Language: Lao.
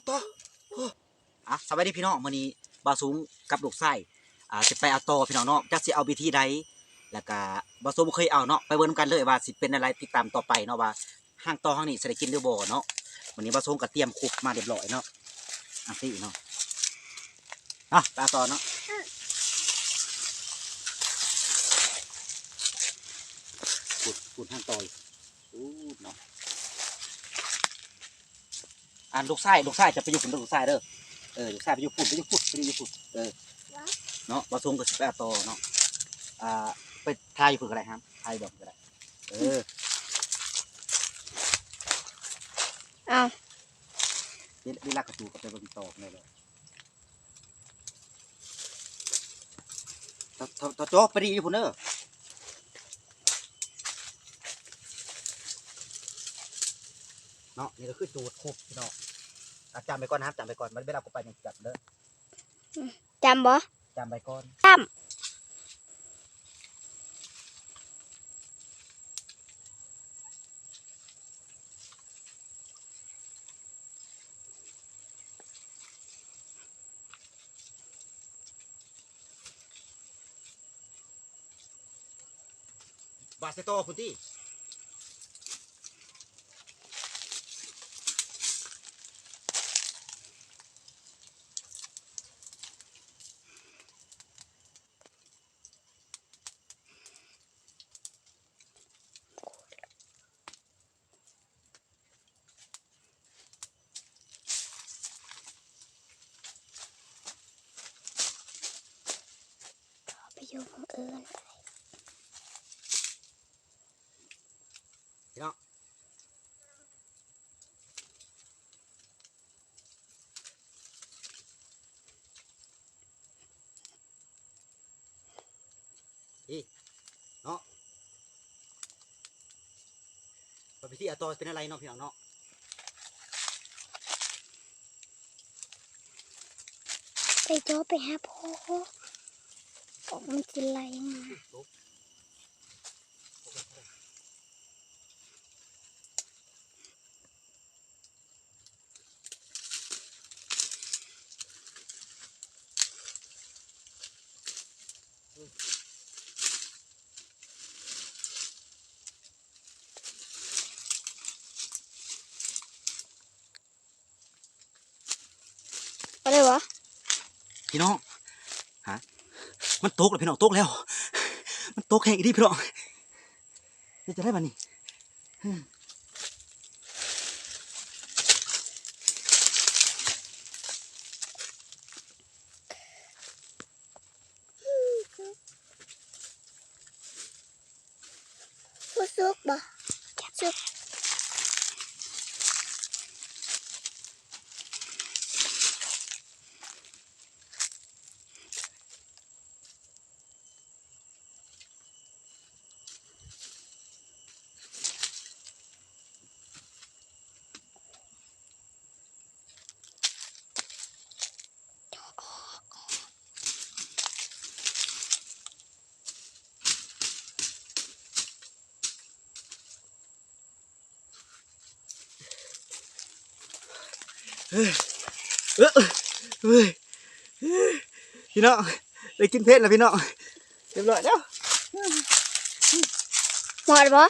ຕໍ່ ອ່ະ ສະບາຍດີພີ່ນ້ອງ ມື້ນີ້ບ່າວສູງກັບລູກຊາຍ ອ່າ ຊິໄປເອົາຕໍ່ພີ່ນ້ອງເນາະ ຈັກຊິເອົາວິທີໃດ ແລ້ວກະບ່າວສູງບໍ່ເຄີຍເອົາເນາະ ໄປເບິ່ງນຳກັນເລີຍວ່າຊິເປັນແນວໃດ ຕິດຕາມຕໍ່ໄປເນາະວ່າ ຫ້າງຕໍ່ຫ້າງນີ້ຊິໄດ້ກິນຫຼືບໍ່ເນາະ. ມື້ນີ້ບ່າວສູງກໍຕຽມຄຸບມາຮຽບຮ້ອຍເນາະ ຈັ່ງຊີ້ເນາະ ເອົາ ໄປເອົາຕໍ່ເນາະ ພຸ້ນ ພຸ້ນຫ້າງຕໍ່ ອູ້ເນາະ. ອັນລູກຊາຍ ລູກຊາຍຈະໄປຢູ່ພຸ້ນເດີ ລູກຊາຍເດີ ເອີ ລູກຊາຍໄປຢູ່ພຸ້ນ ໄປຢູ່ພຸ້ນ ໄປຢູ່ພຸ້ນ ເອີ ເນາະ ບ່າວສູງກໍຊິໄປເອົາຕໍ່ເນາະ ອ່າ ໄປຖ່າຍຢູ່ພຸ້ນກໍໄດ້ ຫາມ ຖ່າຍຢູ່ບ່ອນກໍໄດ້ ເອີ ເອົາ ເວລາເຂົາຈູກໍໄປເບິ່ງຕໍ່ໄດ້ເລີຍ. ເຂົາ ເຂົາ ເຂົາໂຈະໄປດີຢູ່ພຸ້ນເດີ ເນາະ ນີ້ກໍຄືໂຈດຄົບພີ່ນ້ອງ ອ່ະ ຈຳໄວ້ກ່ອນນະ ຈຳໄວ້ກ່ອນ ມັນເວລາກູໄປຍັງຈຳເດີ ອືມ ຈຳບໍ່? ຈຳໄວ້ກ່ອນ ຈຳ. ບາດໃສ່ຕໍ່ພຸ້ນຕິ. ຂໍໄປຢູ່ໝ່ອງອື່ນ ພີ່ນ້ອງ. ນີ້ເນາະ ວ່າວິທີເອົາຕໍ່ເປັນແນວໃດເນາະ ພີ່ນ້ອງເນາະ. ໄປຕໍ່ໄປຫາພໍ່ ອອກມັນຊິໄຫຼມາ. ເອົາໄດ້ບໍ່? ພີ່ນ້ອງ ຮະ ມັນຕົກແລ້ວພີ່ນ້ອງ ຕົກແລ້ວ ມັນຕົກແຮງອີ່ຫຼີພີ່ນ້ອງ. ເຮັດຈັ່ງໃດບາດນີ້? ບໍ່ສຸກບໍ່? ສຸກ. ເອີ ເອີ ເອີ ພີ່ນ້ອງ ໄດ້ກິນເຜັດແລ້ວພີ່ນ້ອງ ຮຽບຮ້ອຍແລ້ວ. ໝົດບໍ່?